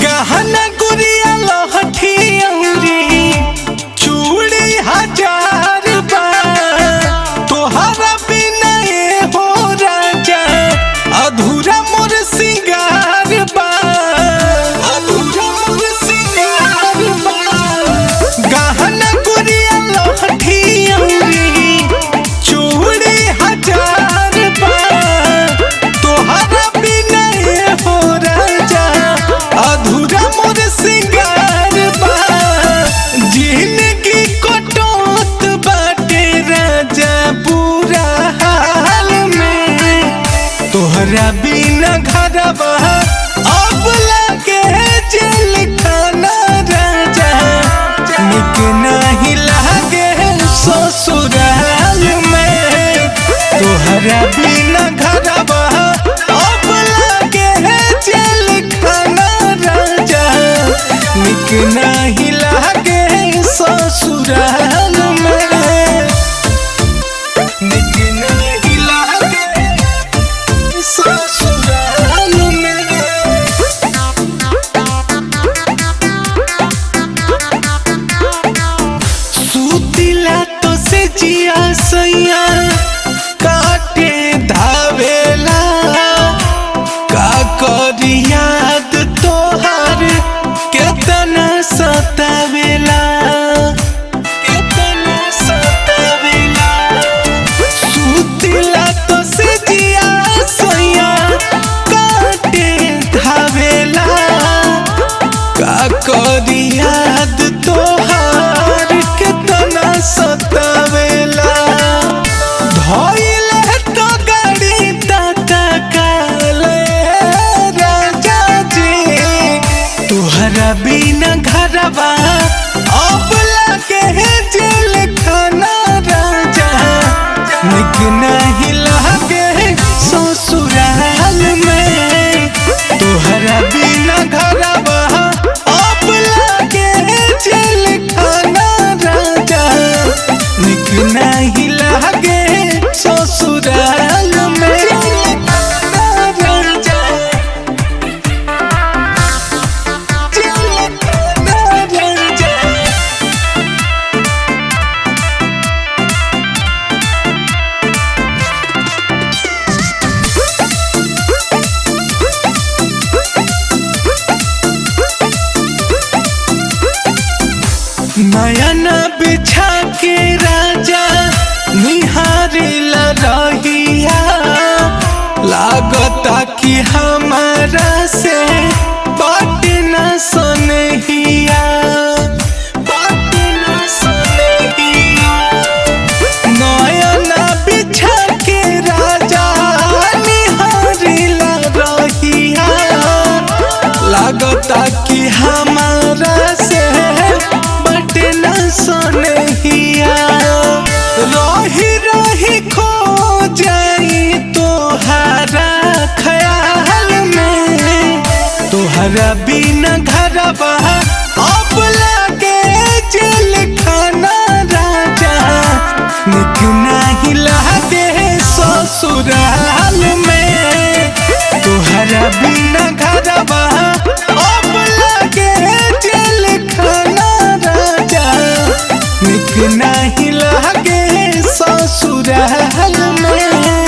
गहना गुड़िया लहठी अंगरी चूड़ी हजार बा तोहरा बिना ए हो राजा अधूरा मोर सिंगार बा अधूरा मोर सिंगार बा। गहना गुड़िया लहठी अंगरी चूड़ी हजार बा तोहरा बिना ए हो राजा अधूरा मोर सिंगार बा। जिंदगी कटौत बाटे राजा बुरा हाल में तोहरा बिना घरवा अब लागे जेल खाना राजा निक नहीं लागे ससुराल में तोहरा बिना घरवा अब लागे जेल खाना राजा निक नहीं लागे ससुराल में निक नहीं लागे ससुराल में। सुतिला तो से जिया सैया काटे धावेला का करी याद तोहार केतना सतावेला केतना सतावेला। सुतिला तो से जिया सैया काटे धावेला का करी याद तोहार केतना सतावेला। धइले तो गाड़ी ताता काले राजा जी तोहरा बिना घरवा अब लागे जेल खाना राजा निक नहीं लागे ससुराल में तोहरा बिना घरवा अब लागे जेल खाना राजा निक नहीं लागे ससुराल में राजा जेल खाना राजा। नयन बिछा के राजा निहारिला रहिया लागता कि हमारा से बात न सुनहिया बात न सुनहिया। नयन बिछा के राजा निहारिला रहिया लागता कि हमारा से बट न सुनहिया। रही रही खो जाई तोहारा ख्याल में तोहरा बिना घरवा अब लागे जेल खाना राजा निक नहीं लागे ससुराल में तोहरा बिना घरवा अब लागे जेल खाना राजा निक नहीं लागे ससुराल में।